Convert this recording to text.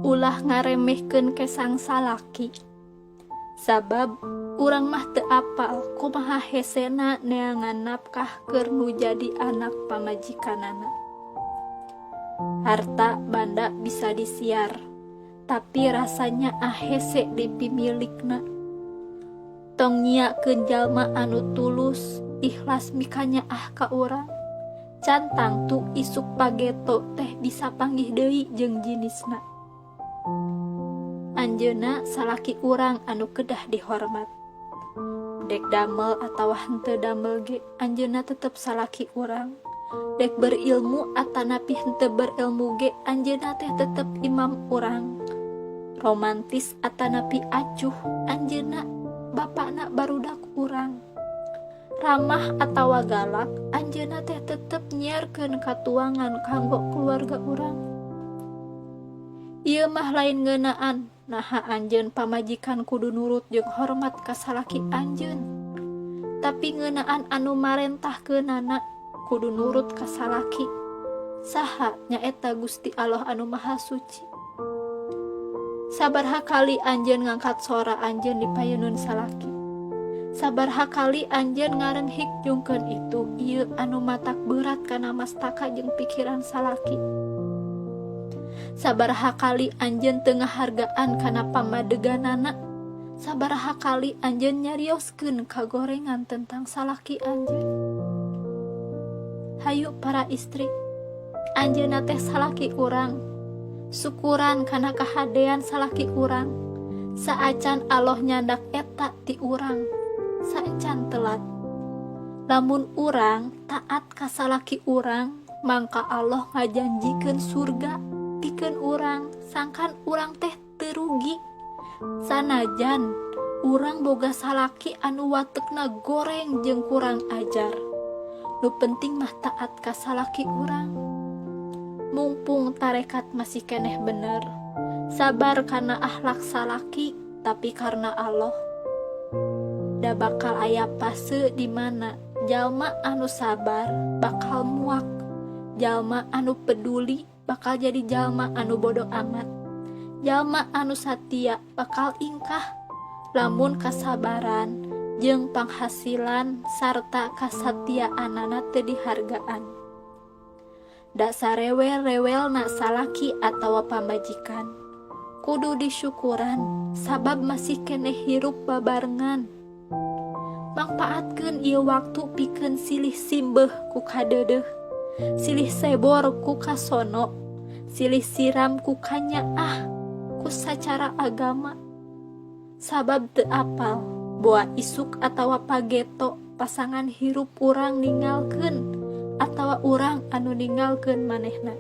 Ulah ngaremehkeun kesang salaki. Sabab urang mah teu apal kumaha hesena neangan napkah keur nu jadi anak pamajikanana. Harta banda bisa disiar, tapi rasanya ah hese dipimilikna. Tong nyiakeun jalma anu tulus ikhlas mikanyaah ka urang. Can tangtu isuk pageto teh bisa panggih deui jeung jinisna. Anjeunna salaki urang anu kedah dihormat. Dek damel atawa henteu damel ge anjeunna tetep salaki urang. Dek berilmu atanapi henteu berilmu ge anjeunna teh tetep imam urang. Romantis atanapi acuh anjeunna bapakna barudak urang. Ramah atawa galak anjeunna teh tetep nyiarkeun katuangan kanggo keluarga urang. Ieu mah lain ngeunaan naha anjeun pamajikan kudu nurut jeung hormat ka salaki anjeun. Tapi ngeunaan anu marentahkeunana kudu nurut ka salaki. Saha nyaeta Gusti Allah anu Maha Suci. Sabaraha kali anjeun ngangkat sora anjeun di payunun salaki. Sabaraha kali anjeun ngarenghik jungkeun itu ieu anu matak berat kana mastaka jeung pikiran salaki. Sabaraha kali anjeun teu ngahargaan kana pamadeganana. Sabaraha kali anjeun nyarioskeun kagorengan tentang salaki anjeun. Hayu para istri, anjeunna teh salaki urang. Syukuran kana kahadean salaki urang. Saacan Allah nyandak eta ti urang. Saacan telat. Lamun urang taat ka salaki urang, mangka Allah ngajanjikeun surga pikeun urang, sangkan urang teh teu rugi. Sanajan urang boga salaki anu watekna goreng jeung kurang ajar. Nu penting mah taat ka salaki urang. Mumpung tarekat masih keneh bener. Sabar kana akhlak salaki, tapi karena Allah. Da bakal aya fase di mana jalma anu sabar bakal muak, jalma anu peduli bakal jadi jalma anu bodoh amat, jalma anu satia bakal ingkah. Lamun kasabaran jeung panghasilan sarta kasatiaanana teu dihargaan. Da sarewel-rewelna salaki atawa pamajikan kudu disyukuran sabab masih keneh hirup babarengan. Mangpaatkeun ieu waktu pikeun silih simbeuh ku kadeudeuh, silih sebor ku kasono, silih siram ku kanyaah ku sacara agama. Sabab teu apal boa isuk atawa pageto pasangan hirup urang ninggalkeun atawa urang anu ninggalkeun manehna.